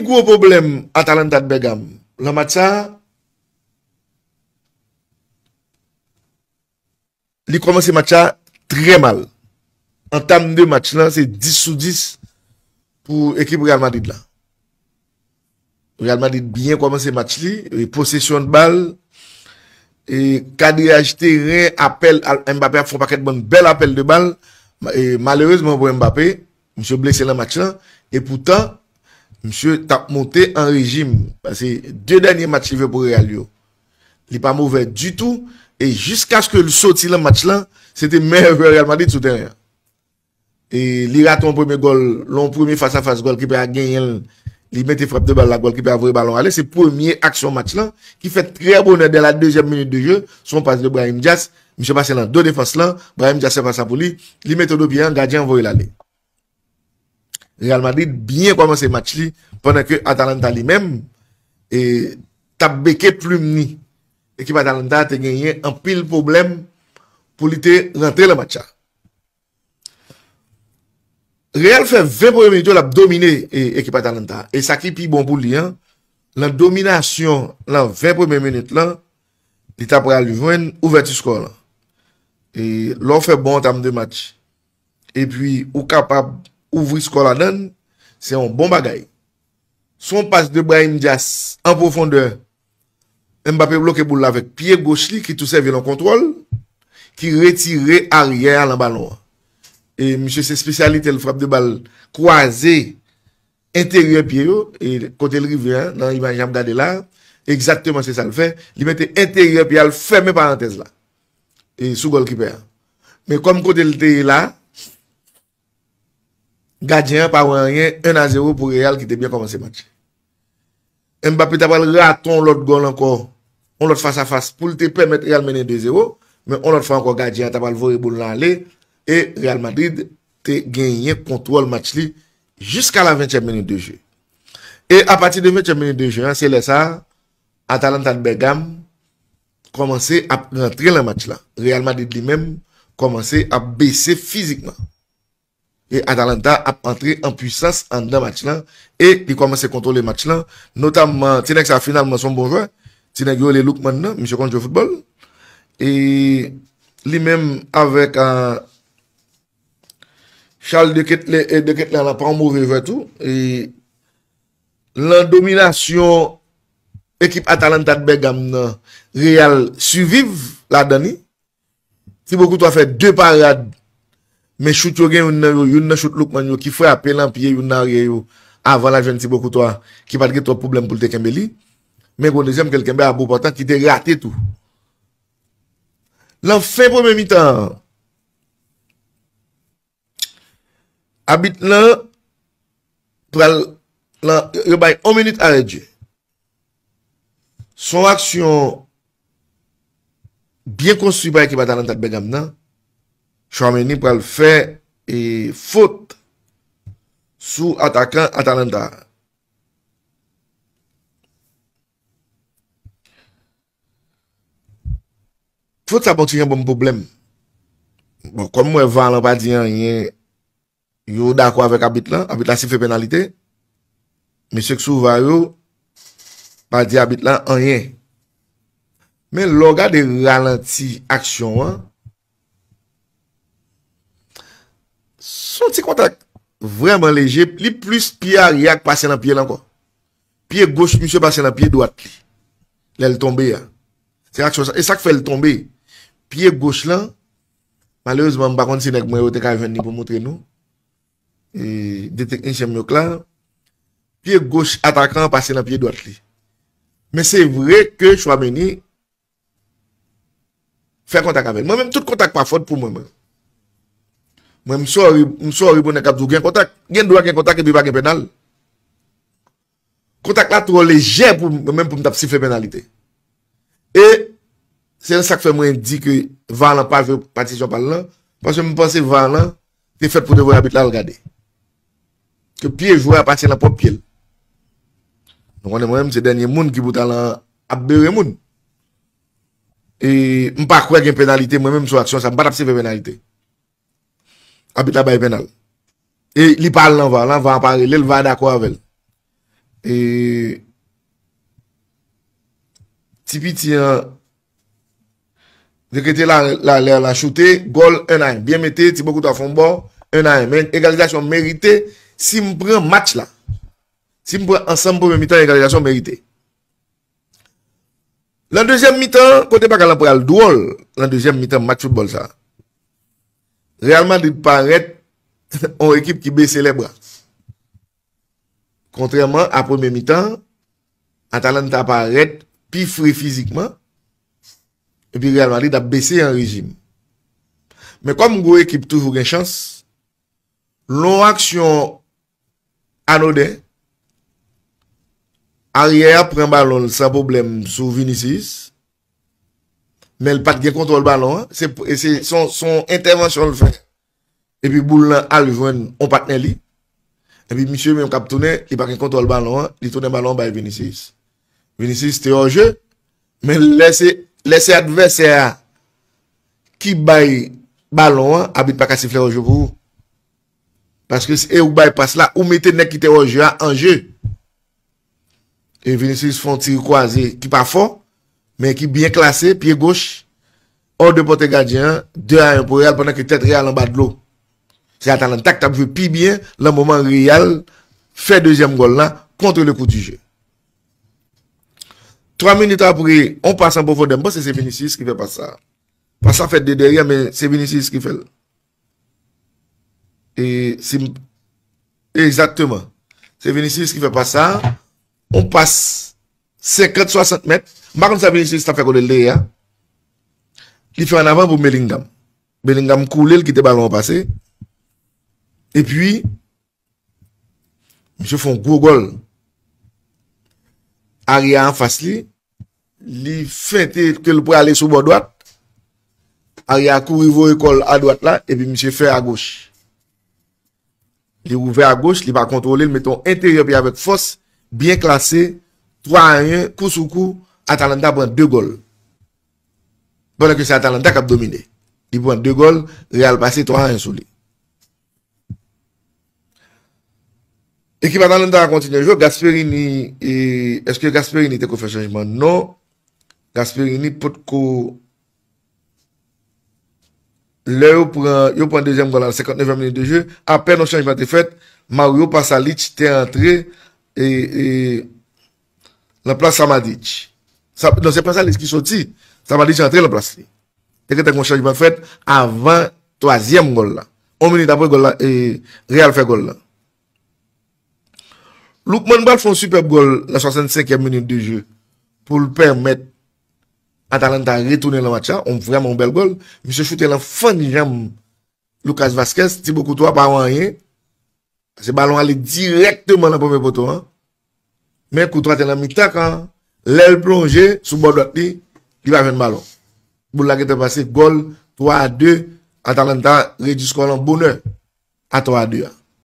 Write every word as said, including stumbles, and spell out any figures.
Gwo pwoblèm Atalanta ak Bègam nan match sa, li kòmanse match la trè mal. Antam de match lan, se dis sou dis pou ekip Real Madrid la. Real Madrid byen kòmanse match li, e posesyon de bal, e kadraj teren, apèl, Mbappé ap fè yon pakèt bann bèl apèl de bal. E malerezman pou Mbappé, misye blese nan match lan, e poutan, misye t ap monte an rejim. Paske de dènye match li fè pou Real yo, li pa movè ditou, e jiskaske l soti nan match lan, se te meyè jwè Real Madrid sou teren an. E li rate yon premye gòl, yon premye fas a fas, gòlkipè a genyen l, li mete frap de bal la, gòlkipè a voye balon ale. Se premye aksyon match lan ki fèt trè bonè dè la dezyèm minit de jeu, se yon pas de Brahim Diaz, misye pase nan do defans lan, Brahim Diaz fè pas la pou li, li mete do pye an, gadyen an voye l ale. Real Madrid byen kòmanse match li, pandan ke Atalanta li menm, e, t ap beke plim ni. Ekip Atalanta te genyen anpil pwoblèm pou li te rantre nan match la. Real fè ven premye minit yo, l ap domine, e, ekip Atalanta. E sa ki pi bon pou li an, nan dominasyon nan ven premye minit lan, li ta pral jwenn ouvèti skò lan. E lè w fè bon antam de match, epi ou kapab ouvri skò ladan l, se yon bon bagay. Se yon pas de Brahim Diaz an pwofondè. Mbappé bloke boul la avèk pye goch li ki tou sèvi l an kontwòl, ki retire aryè a nan balon an. E misye se espesyalite l, frap de bal kwaze enteryè pye yo, e kote l rive an, nan imaj n ap gade la, egzakteman se sa l fè. Li mete enteryè pye a, l fèmen parantèz la, e sou gòlkipè a. Men kòm kote l te ye la, gadyen an pa wè anyen, un à zéro pou Real ki te byen kòmanse match. Mbappé ta pral rate yon lòt gòl ankò, yon lòt fas a fas pou l te pèmèt Real mennen de zéro, men yon lòt fwa ankò gadyen an ta pral voye boul lan ale, e Real Madrid te genyen kontwòl match li jiska la ventyèm minit de jeu. E apati de ventyèm minit de jeu an, se lè sa a, Atalanta de Bergame kòmanse ap rantre nan match la. Real Madrid li menm kòmanse ap bese fizikman. E Atalanta ap antre an pwisans anndan match lan, e li kòmanse kontwole match lan, notamman ti nèg sa finalman se yon bon jwè, ti nèg yo rele Lookman nan, misye konn jwe foutbòl. E li menm avèk, ah, Charles de Ketelaere, eh, de Ketelaere lan pa yon move jwè tou. E lan dominasyon ekip Atalanta de Bergame nan, Real siviv ladan li. Thibaut Courtois fè de parad, men chout yo gen youn nan yo, youn nan chout Lookman yo ki frape lan pye youn nan aryè yo avan l al jwenn Thibaut Courtois ki pa t gen twòp pwoblèm pou l te kenbe li. Men gen yon dezyèm ke l kenbe a bo pòtan ki te rate tou. Lan fen premye mitan an, abit lan pral, lan, yo bay yon minit arè de jeu. Se yon aksyon byen konstwi pa ekip Atalanta de Bergame nan. Tchouaméni pral fè, e, fot sou atakan Atalanta a. Fot sa bon ti jan ban m pwoblèm. Bon, kòm m wè var lan pa di anyen, yo dakò avèk abit lan, abit la sifle penalite. Mesye k sou var yo pa di abit la anyen. Men lè w gade ralanti aksyon an, se yon ti kontak vrèman leje, li plis pye aryè a k pase nan pye l ankò. Pye goch misye pase nan pye dwat li lè l tonbe a. Se aksyon sa, e sa k fè l tonbe. Pye goch lan, malerezman, m pa konn si nèg mwen yo te ka jwenn li pou montre nou. E de teknisyen m yo k la. Pye goch atakan an pase nan pye dwat li. Men se vre ke Tchouaméni fè kontak avè l. Mwen menm, tout kontak pa fòt pou mwen, mwen. Mwen, m sòri, m sòri pou nèg k ap di w gen kontak. Gen dwa gen kontak epi pa gen pènal. Kontak la twò lejè pou mwen menm pou m t ap sifle penalite. E se sa k fè mwen di ke var lan pa jwe patisyon pa l lan, paske m panse var lan te fèt pou te voye abit la al gade. Ke pye jwè a pase nan pwòp pye l. Nou konnen mwen menm se dènye moun ki pou t al an ap bere moun. E m pa kwè gen penalite mwen menm sou aksyon sa, m pa t ap sifle penalite. Abit la bay pènal. E li pa al nan var lan, var pa rele l, var dakò avè l. E, ti piti an dekrete la, la, la, la choute, gòl en a en. Byen mete, Thibaut Courtois fè yon bò, en a en. Men egalizasyon merite, si m pran match la. Si m pran ansanm premye mitan, egalizasyon merite. Nan dezyèm mitan, kote bagay lan pral dwòl, nan dezyèm mitan match foutbòl sa. Real Madrid parèt yon ekip ki bese lè bra. Kontrèman a premye mitan, Atalanta parèt pi fre fizikman, epi Real Madrid ap bese an rejim. Men kòm gwo ekip toujou gen chans, lè yon aksyon anoden, aryè a pran balon l san pwoblèm sou Vinicius, men l pa t gen kontwòl balon an, se, se, se yon, se yon entèvansyon l fè. Epi boul lan al jwenn yon patnè li. Epi misye menm k ap tounen, li pa gen kontwòl balon an, li tounen balon an bay Vinicius. Vinicius te hors jeu, men lè se, lè se advèsè a ki bay balon an, abit pa ka sifle hors jeu pou ou. Paske se ou k bay pas la, ou mete nèg ki te hors jeu a an jeu. E Vinicius fè yon ti kwaze ki pa fò, men ki byen klase, pye goch, hors de portée gadyen an, de a en pou Real, pandan ke tèt Real anba dlo. Se Atalanta ki t ap jwe pi byen, lan moman Real fè dezyèm gòl la contre le coup du jeu. Twa minit apre, yon pas an pwofondè, m panse se Vinicius ki fè pas sa. Pas la fèt de dèyè, men se Vinicius ki fè l. E si m, egzakteman. Se Vinicius ki fè pas sa. Yon pas senkant, swasant mèt. M pa konn sa Vinicius t ap fè kote l te ye a. Li fè an avan pou Bellingham. Bellingham koule, l kite balon an pase. Epi, misye fè yon gwo gòl. Aryè a anfas li, li fente ke l prale sou bò dwat. Aryè a kouri voye kò l a dwat la, epi misye fè a goch. Li ouvè a goch, li pa kontwole, li mete yon enteryè pye avèk fòs, byen klase, twa a en, kou sou kou, Atalanta pran de gòl. Pandan ke se Atalanta k ap domine. Li pran de gòl, Real pase twa a en sou li. Ekip Atalanta a kontinye jwe. Gasperini, e, èske Gasperini te ko fè chanjman? Non. Gasperini potko. Lè yo pran, yo pran dezyèm gòl la, senkantnevyèm minit de jeu, apèn yon chanjman te fèt, Mario Pasalic te antre, e, e, nan plas Samadic. Sa, non, se Pasalic ki soti, Samadic antre nan plas li. Te gentan gen yon chanjman fèt avan twazyèm gòl la. Yon minit apre gòl la, e, Real fè gòl la. Lookman pral fè yon sipèb gòl nan swasannsenkyèm minit de jeu pou l pèmèt Atalanta retounen nan match la, yon vrèman yon bèl gòl. Misye choute lan fann janm Lucas Vazquez, Thibaut Courtois pa wè anyen. Paske balon ale dirèkteman nan premye poto an. Men Courtois te nan mitan kan an. Lè l plonje sou bò dwat li, li pa jwenn balon. Boul la gentan pase, gòl, twa a de, Atalanta redui skò lan bonè a twa a de a.